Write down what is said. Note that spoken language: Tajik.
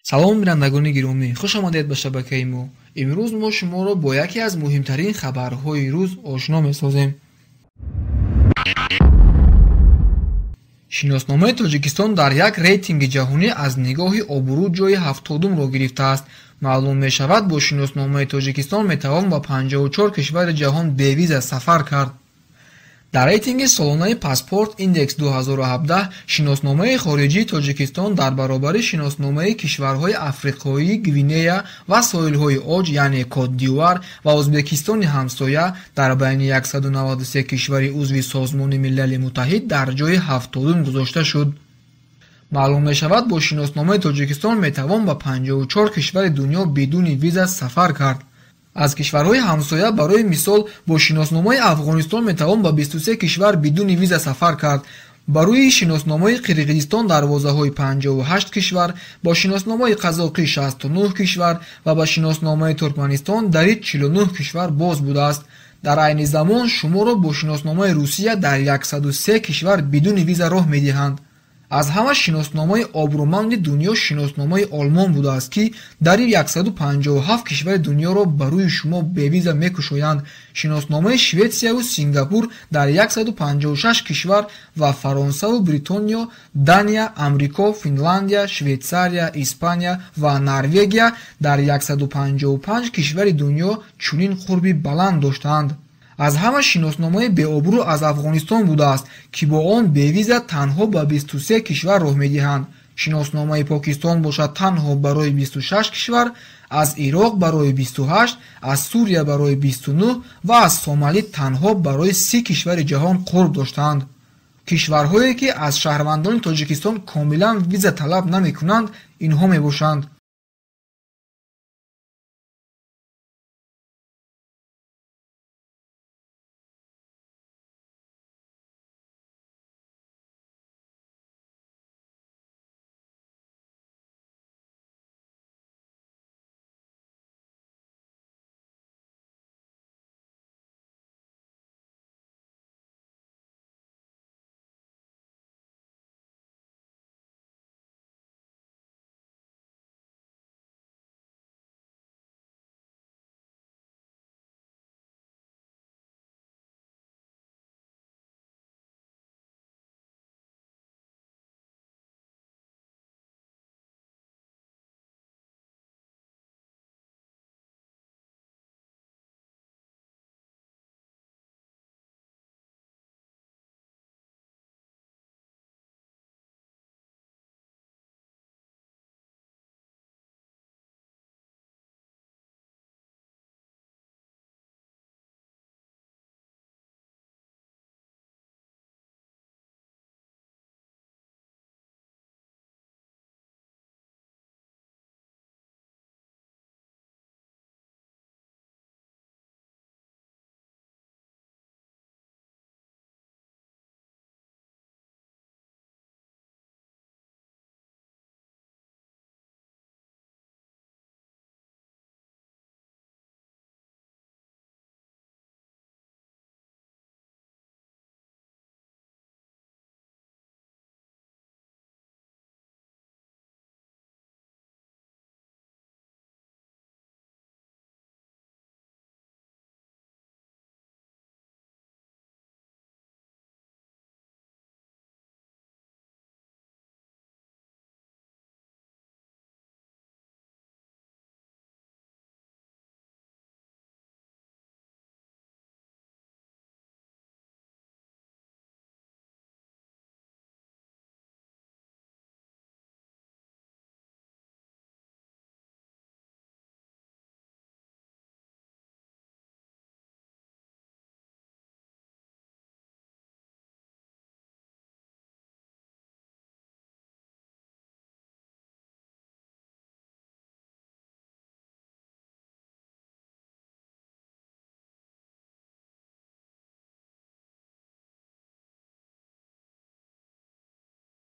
Салом бинандагони гиромӣ, хуш омадед ба шабакаи мо. Имрӯз мо шуморо бо яке аз муҳимтарин хабарҳои рӯз ошно месозем. Шиносномаи Тоҷикистон дар як рейтинги ҷаҳонӣ аз нигоҳи обрӯ ҷойи 70-умро гирифтааст. Маълум мешавад, бо шиносномаи Тоҷикистон метавон ба 54 кишвари ҷаҳон бевиза сафар кард. Дар рейтинги солонаи Паспорт Индекс 2017 шиносномаи хориҷии Тоҷикистон дар баробари шиносномаи кишварҳои Африқоӣ, Гвинея ва соҳилҳои Оҷ, яъне Кот-д'Ивуар ва Ӯзбекистони ҳамсоя дар байни 193 кишвари узви Созмони Милали Муттаҳид дар ҷойи 70-ум гузошта шуд. Маълум мешавад, бо шиносномаи Тоҷикистон метавон ба 54 кишвари дунё бидуни виза сафар кард. Аз кишварҳои ҳамсоя барои мисол бо шиносномаи Афғонистон метавон ба 23 кишвар бидуни виза сафар кард. Ба рӯи шиносномаи Қирғизистон дарвозаҳои 58 кишвар, бо шиносномаи Қазоқӣ 69 кишвар ва ба шиносномаи Туркманистон дари 49 кишвар боз будааст. Дар айни замон шуморо бо шиносномаи Русия дар 103 кишвар бидуни виза роҳ медиҳанд. Аз ҳама шиносномаи обрӯманди дунё шиносномаи Олмон будааст, ки дари 157 кишвари дунёро ба рӯи шумо бевиза мекушоянд. Шиносномаи Шветсияву Сингапур дар 156 кишвар ва Фаронсаву Бритониё, Дания, Амрико, Финландия, Швейтсария, Испания ва Норвегия дар 155 кишвари дунё чунин қурби баланд доштаанд. Аз ҳама шиносномаи беобрӯ аз Афғонистон будааст, ки бо он бевиза танҳо ба 23 кишвар роҳ медиҳанд. Шиносномаи Покистон бошад танҳо барои 26 кишвар, аз Ироқ барои 28, аз Сурия барои 29 ва аз Сомалӣ танҳо барои 30 кишвари ҷаҳон қурб доштаанд. Кишварҳое, ки аз шаҳрвандони Тоҷикистон комилан виза талаб намекунанд, инҳо мебошанд.